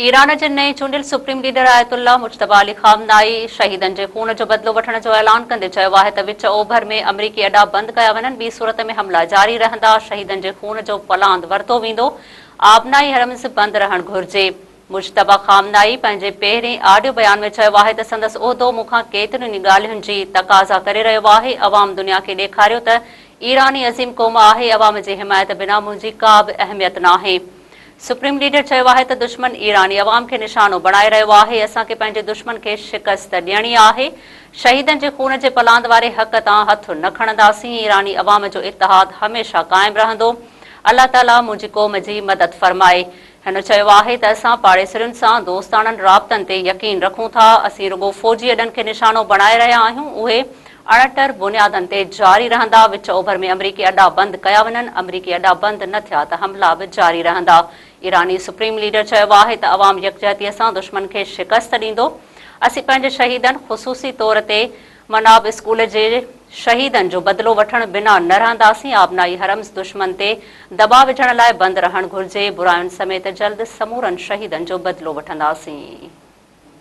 Iran جي نئين چونڊيل supreme leader Ayatollah Mojtaba Ali Khamenei شهيدن جي خون جو بدلو وٺڻ جو اعلان ڪندي چيو آهي ته وچ اوڀر ۾ آمريڪي اڏا بند ڪيا وڃن ٻي صورت ۾ حملا جاري رهندا، شهيدن جي خون جو پلاند ورتو ويندو، آبنائي هرمز بند رهڻ گهرجي. مجتبيٰ خامنائي پنهنجي پهرين آڊيو بيان ۾ چيو آهي ته سندس عهدو مون کان ڪيترين ئي ڳالهين جي تقاضا ڪري رهيو آهي، عوام دنيا کي ڏيکاريو ته ايراني عظيم قوم آهي، عوام جي حمايت بنا منهنجي ڪا به اهميت ناهي. سپريم ليڊر چيو آهي ته دشمن ايراني عوام کي نشانو بڻائي رهيو آهي، اسان کي پنهنجي دشمن کي شڪست ڏيڻي آهي، شهيدن جي خون جي پلاند واري حق تان هٿ نه کڻنداسين، ايراني عوام جو اتحاد هميشه قائم رهندو، الله تعاليٰ منهنجي قوم جي مدد فرمائي. هن چيو آهي ته اسان پاڙيسرين سان دوستاڻن رابطن تي يقين رکون ٿا، اسين رڳو فوجي اڏن کي نشانو بڻائي رهيا آهيون، اهي اڻٽر بنيادن تي جاري رهندا، وچ اوڀر ۾ آمريڪي اڏا بند ڪيا وڃن، آمريڪي اڏا بند نه ٿيا ته حملا به جاري رهندا. ايراني سپريم ليڊر چيو آهي ته عوام يڪجهتي سان دشمن کي شڪست ڏيندو، اسين پنهنجي شهيدن خصوصي طور تي مناب اسڪول جي شهيدن جو بدلو وٺڻ بنا نه رهنداسين، آبنائي حرمز دشمن تي دٻاء وجهڻ لاء بند رهڻ گهرجي، براين سميت جلد سمورن شهيدن جو بدلو وٺنداسين.